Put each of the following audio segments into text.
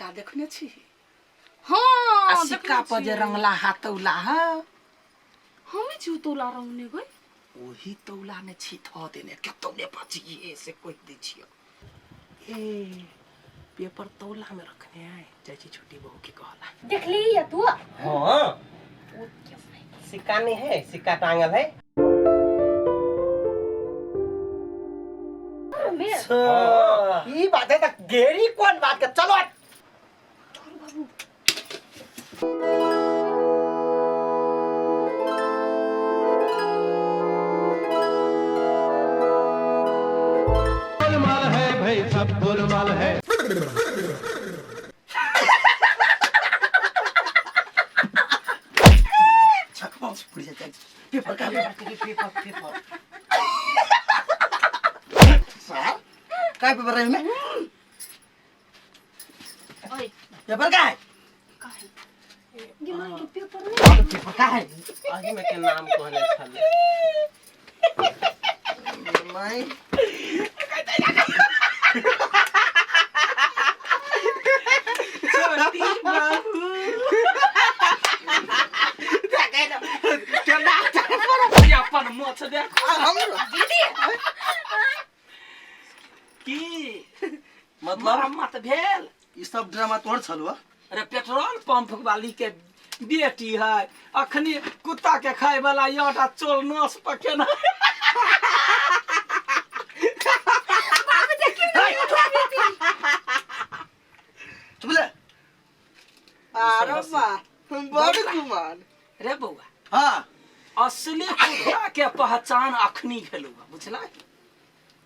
तौला देखने छी? हाँ। आ सिक्का पर जे रंगला हा तौला हा। हमें छी तौला रंगने गई। ओही तौला ने छी धऽ देने, कतौ ने बचिए से कहि दै छियौ। ए पेपर तौला में रखने आए जाइ छी छोटी बहू के कहला। देखली या तू? हाँ, सिक्का नहीं है, सिक्का टांगल है। अच्छा। ई बात है त गेरी कोन बात के, चलो। गोलमाल है भाई, सब गोलमाल है। पेपर का पेपर, पेपर सर काय पेपर है में? ओए। पेपर का है? का है गे मां के पेपर नहीं? पेपर का है? अही में के नाम कहने छले। माई छोटी बहू अपन मोछ देख। दीदी। की मतलब मरम्मत भेल? ई सब ड्रामा तोहर छलुआ? अरे पेट्रोल पंप वाली के बेटी है, अखनी कुत्ता के खाए वाला आटा चोल नस पकेना। चुप ले। अरे बा, बड़ गुमान रे बौआ। हाँ। असली कुत्ता के पहचान अखनी भेलौ, बुझला?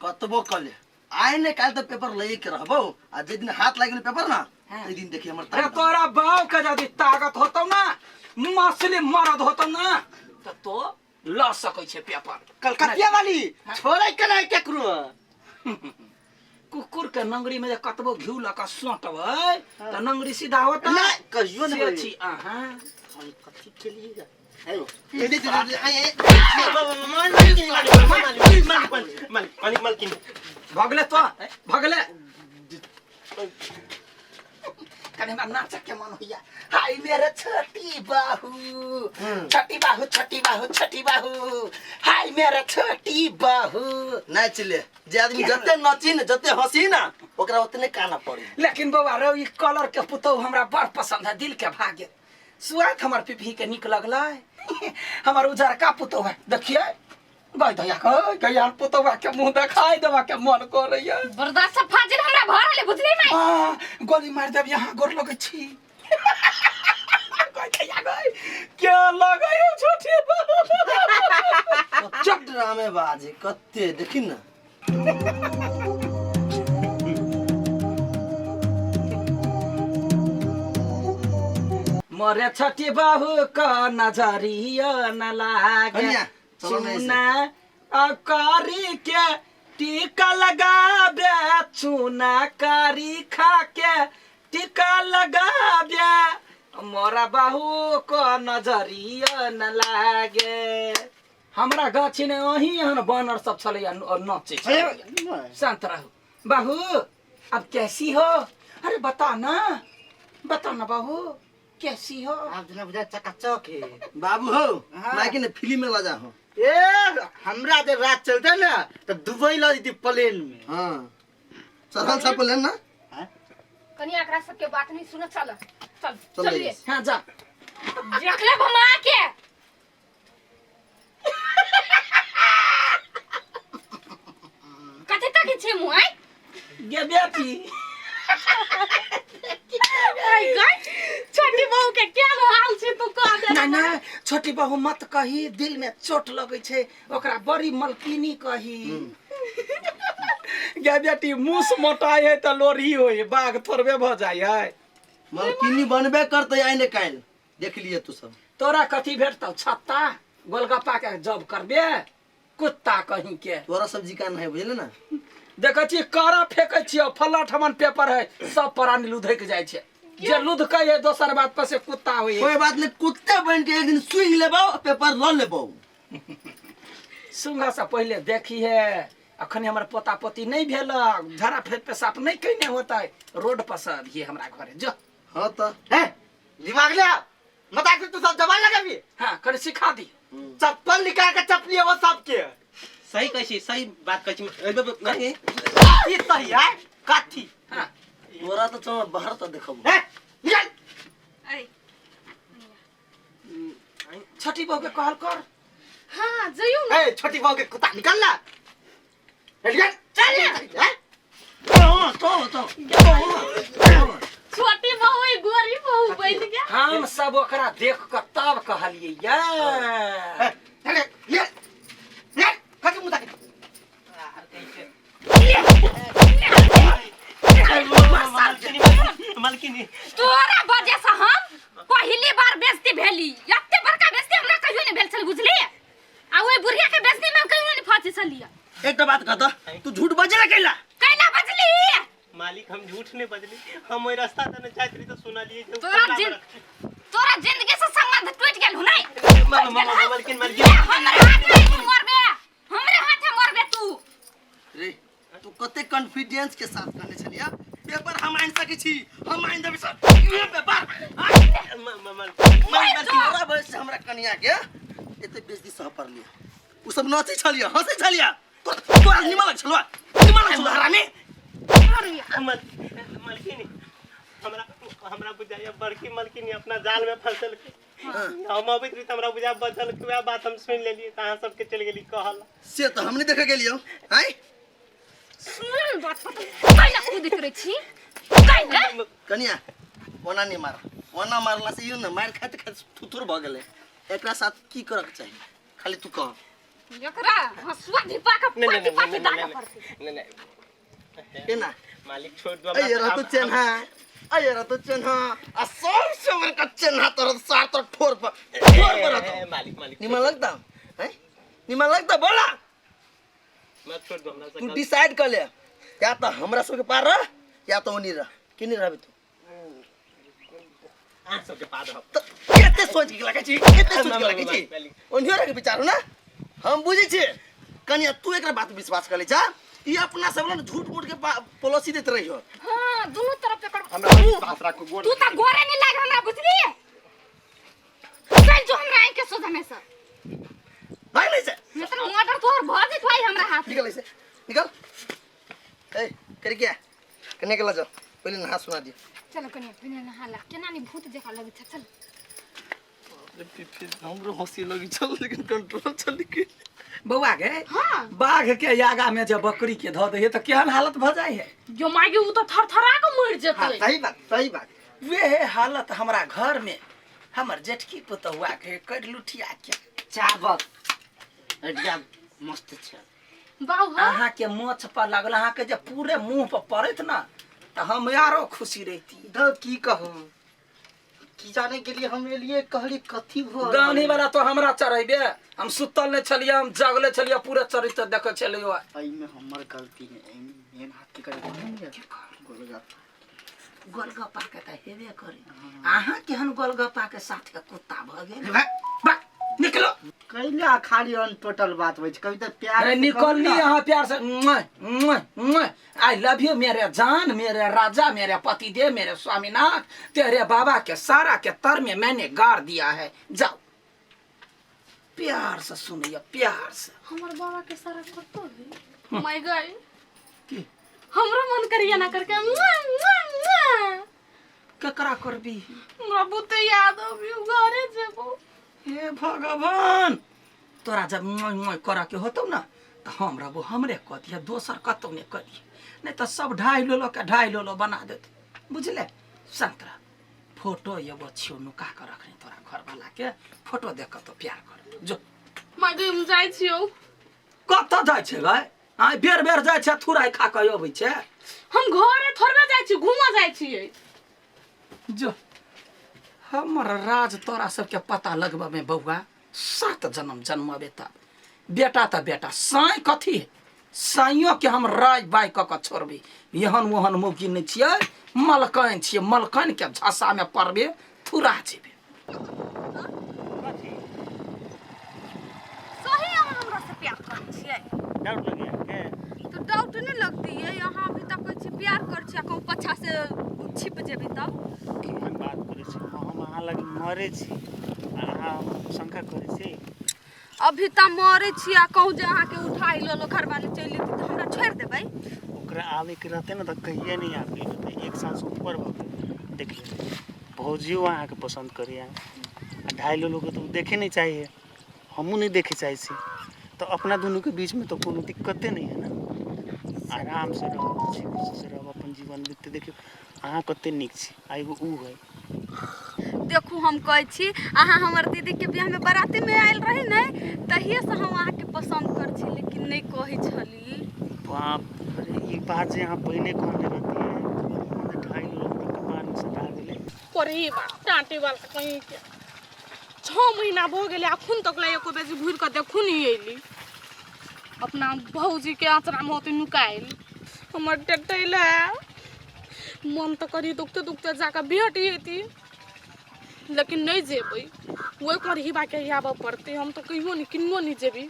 कतबो कले आइ ने काल्हि तऽ पेपर लैए के रहबौ, आ जे दिन हाथ लागि गेल पेपर ना, हाँ। ताहि दिन देखी हमर अरे ताकत। तोरा बाप के यदि ताकत होतौ ना, मसली मरद होतौ ना, तऽ तो ल सकै छै पेपर। कलकतिया वाली छोड़े के नहीं केकरो। कुकुर के नंगरी में जे कतबो घिउ लऽ कऽ सोंटबै तऽ नंगरी सीधा होतै? नहि, कहियो नहि से होई। छी अहाँ। कथी केलिए? ए, दे, दे, दे, दे, आइ, आइ। मालिक मालिक मालिक मालकिन। भगले तो भगले, कनि हमरा नाचक के मन होइया। हाय मेरे छोटी बाहू, छोटी बाहू, छोटी बाहू, छोटी बाहू, हाय मेरे छोटी बाहू। नाचि ले। जे आदमी जते नची ने, जते हंसी ना, ओकरा ओतने काना पड़ी। लेकिन बौआ रौ, ई कलर के पुतहु हमरा बड़ पसंद है, दिल के भाग्य सुआत हमर पिपही के निक लगलै। हमर उजरका पुतहु है, देखिए गई दैया गई गैया पुतहुआ के मुंह देखाई देवा के मन करैया। बर्दाश्त से फाजिल हमरा भर ले, बुझली नहीं? आ, गोली मार देब, यहाँ गोर लगै छी। गई दैया गई क्या लगै हो छोटी बहू? चट ड्रामे बाजे कते देखी ना। मोरे छठी बहू क नजरिया न लागे। कन्या, चलो ना ऐसे। चूना आ कारी के टीका लगाबे, चूना कारी खा के टीका लगाबे, मोरा बहू को नजरिया न लागे। हमरा गाछी ने अही एहन बानर सब छलैया नचै छलैया। शांत रहू बहू, अब कैसी हो? अरे बता ना, बता ना बहू, कैसी हो? आप जना बुझा चकाचक है। बाबू हो। हाँ। माइके ने फिल्म में लजा हो। ए हमरा जे रात चलते ना तो दुबई ल जैती प्लेन में। हाँ, चढ़ल छ प्लेन ना। कनी एकरा सबके बात नहीं सुन, चल चल। चल। चलिए। हाँ जा। देख ले भमा के। कते तक छै मुँह आइ? गे बेटी। आइ गई, छोटी बहू के क्या हाल छै तू कह दे। ना ना, छोटी बहू मत कही, दिल में चोट लगै छै ओकरा। बड़ी मलकिनी कही। गे बेटी, मूस मोटाइ है तऽ लोढ़ी होइ, बाघ थोड़बे भऽ जाइ है। मलकिनी बनबे करतै आइ ने काल्हि, देख लिए तू सब। तोरा कथी भेटतौ? छत्ता गोलगप्पा के जॉब करबे कुत्ता कहीं के। तोरा सब्जी का नहीं बुझले ना। देखै छी कड़ा फेकै छियै, फल्ला ठमन पेपर है, सब प्राणी लुधक जाइ छै। जे लुधकै है दोसर बात पर से कुत्ता होइ है। कोई बात नहीं, कुत्ते बन के एक दिन सुई लेबो, पेपर ल लेबो। सुंघा से पहले देखी है, अखन हमर पोता पोती नहीं भेल, झड़ा फेर पेशाब नहीं कइने होतै, रोड पर से अभिये हमरा घरे जो। हाँ तो ए दिमाग ले आ मत आके तू सब जबान लगाबी। हाँ कनि सिखा दी। चप्पल निकाल के चपली अब सबके। सही कहै छी, सही बात कहै छी। ए, बे, बे, नहीं। ई सही है कथी? हाँ तोरा तो चल बाहर तो देखबो। ए निकल। अरे छोटी बहू के कहल कर। हाँ जइयो ना। ए छोटी बहू के कुत्ता निकल ना। ए, निकल चल। ए तो तो छोटी बहू ई गोरी बहू बन गया। हम सब ओकरा देख के तब कहलिए या। ए, चल निकल निकल कथी मुदा के मालकिनी तोरा वजह से हम पहली बार बेइज्जती भेली। एते बड़का बेइज्जती हमरा कहियो नहीं भेल छल बुझली। आ ओई बुढ़िया के बेइज्जती में हम कहियो नहीं फंसी छलिए। एकटा बात कहता, तू झूठ बजला कैला? कैला बजली? मालिक हम झूठ नहीं बजली, हम ओइ रास्ता दने जाइत रही तो सुनलिए जे उ तोरा कमरा जिन में रख- तोरा जिंदगी से संबंध टूट गेल हो नहीं? मालकिन मालकिन हमरे हाथ में तू मरबे, हमरे हाथ में मरबे तू। रे तू कते कॉन्फिडेंस के साथ कहने छलिया पेपर हम आनि सकै छी, हम आनि देबै सर ये पेपर। मालकिन तोरा वजह से हमरा कनिया के एते बेइज्जती सह पड़लिया। उ सब नाचै छलिया, हंसै छलिया। तो तोरा निमन लग छलवा, निमन लग छलवा हरामी। मालकिन हमरा हमरा बुझाइया बड़की मालकिन अपना जाल में फंसल के। हम अबैत रही त हमरा बुझा बचल के वएह बात हम सुनि लेलियै त अहाँ सबके चलि गेली कहल। से तऽ हम नहि देखै गेलियौ। आँय सुन बात पर कैला कूदैत रहै छी कैला? कनिया ओना नहि मार, ओना मारला से इहो ने मारि खाइत खाइत थुथुर भऽ गेलै। एकरा साथ की करऽ के चाही खाली तू कह। एकरा हंसुआ धिपा के नहीं, नहीं, पाटी पाटी नहीं, दागा नहीं, पड़तै। नहीं, नहीं। केना? मालिक छोड़ दो अय रहतो चेन्हा, अय रहतो चेन्हा, आ सबसे बड़का चेन्हा तोर सार तोर ठोर पर, ठोर पर रहतो। मालिक मालिक निमन लगता हैं? निमन लगता बोला। मत छोड़ दो हमरा से तू डिसाइड कर ले, या तो हमरा सबके पार रह या तो ओनी रह। केने रहबे तू? अहाँ सबके पार रहब। त कते सोच के लगै छी, कते सोच के लगै छी? मालिक। ओनियो रह के विचारू ना। हम बुझै छी कनिया तू एकरा बात विश्वास कर ले जा, ई अपना सब लन झूठ मूठ के पॉलिसी देत रही हो। हाँ दुनू तरफ एकर हमरा विश्वास राखू गोर। तू त गोरे नहीं लाग हमरा बुझली। चल जो हमरा आँखि के सोझा में से। भाग नहीं से। नहीं तो मर्डर तोहर भ जेतौ आई हमरा हाथ। निकल ऐसे निकल। ए कर क्या कन्या के ला जाओ, पहले नहा सुना दियो। चलो कन्या पहले नहा ला, केना नहीं भूत जका लगै छै। चल फिर हमरो हंसी लगी छल लेकिन कंट्रोल चल के। बौआ गे। हाँ। बाघ के आगा में जब बकरी के धऽ दैहे तऽ केहन हालत भऽ जाइ है? जो मागे उ तो थरथरा के मर जेतै। हाँ, सही बात सही बात। वे हालत हमरा घर में हमर जेठकी पुतहुआ के कर लुठिया के चावल अडिया मस्त छै। बाबू हाँ। अहाँ के मोछ पर लागल, अहाँ के जे पूरे मुंह पर पड़ैत ना तऽ हम आरो खुशी रहती। धौ की कहू, की जाने के लिए हम एलिए कहली कथी भो गानी वाला तो हमरा चढ़ेबे, हम सुतल नहीं छलिए, हम जगले छलिए, पूरे चरित्र देखे छलिए। एहिमे हमर गलती नहीं, एहिमे मेन हाथ के करे नहीं गोलगप्पा। गोलगप्पा के तऽ हेबे करे, अहाँ केहन गोलगप्पा के साथ के कुत्ता भऽ गेल। बा, निकलो। कैला खाली अन टोटल बात होइ छै, कभी तऽ प्यार अरे से निकलनी कहू ना। यहाँ प्यार से। I love you मेरे जान, मेरे राजा, मेरे पतिदेव, मेरे स्वामीनाथ, तेरे बाबा के सारा के तर में मैंने गाड़ दिया है। जाओ प्यार से सुनिए, प्यार से। हमर बाबा के सारा कतो है my गॉड। की? हमरो मन करिया ना करके मुआ, मुआ, मुआ। केकरा करबी? हमरा बहुते याद अबी घरे जेबो। हे भगवान, तोरा जब मोय मोय करऽ के होतौ ना तऽ हम रहबो, हमरे कऽ दिहे, दोसर कतौ नहि कऽ दिहे, नहि तऽ सब ढाई लोलो के ढाई लोलो बना देतौ बुझले। संतरा फोटो एगो छियौ नुका कऽ रखने तोरा घरवाला के, फोटो देख कऽ तो प्यार कर जो। My गई हम जाइ छियौ। कतऽ जाइ छै गै? आइ बेर बेर जाइ छै थुराइ खा कऽ अबै छै। हम घरे थोड़बे जाइ छी, घूमऽ जाइ छियै। जो हमर राज तोरा सबके पता लगबऽ में बौआ 7 जन्म जन्मबे तब। बेटा तऽ बेटा, साँय कथी है? साँइयो के हम राय बाय कऽ कऽ छोड़बी। एहन ओहन मौगी नहि छियै, मलकाइन छियै, मलकाइन के झसा में पड़बे थुरा जेबे। सही अहाँ हमरा से प्यार करै छियै? डाउट लगैया के? चोट नहि लगती ये अहाँ अभी तक कहै छी प्यार कर छी आ कहूँ पाछा से छिप जेबै तब केहन बात करै छी हम अहाँ लग मरै छी आ अहाँ शंका करै छी अभी तऽ मरै छी आ कहूँ जे अहाँके उठाइ लेलो घरवाली चलि जेती तऽ हमरा छोड़ि देबै ओकरा आबैके रहतै ने तऽ कहिए नहि आबि रहतै एक सालसँ ऊपर भऽ गेल देखियौ भौजियो अहाँके पसन्द करैए आ ढाई लोगके तऽ ओ देखे नहि चाहिए हमहूँ नहि देखे चाहै छी तऽ अपना दुनूके बीचमे तऽ कोनो दिक्कते नहि है ने आरामसँ रहब खुशी खुशीसँ रहब अपन जीवन बीतते। देखियौ अहाँ कते नीक छी आ एगो ऊ है। देखू हम कहै छी अहाँ हमर दीदीके बियाहमे बरातीमे आयल रही ने तहिएसँ हम अहाँके पसन्द करै छी लेकिन नहि कहै छली। बाप रे, ई बात जे अहाँ पहिने कहने रहतियै ढाई लोग कपारमे सटा गेलै। करही बा टाँटे वाला कहीं के 6 महीना भऽ गेलै अखन तक ला एको बेर घुरि कऽ देखू नहीं अयली। अपना भौजी के आँचरा में होते नुकायल हमर टेटैल है। मन तऽ करी दुखते दुखते जाकऽ भेट अयती लेकिन नहीं जेबै। वही करही बा के आबऽ पड़तै। हम तऽ कहियो नहीं किन्नो नहीं जेबै।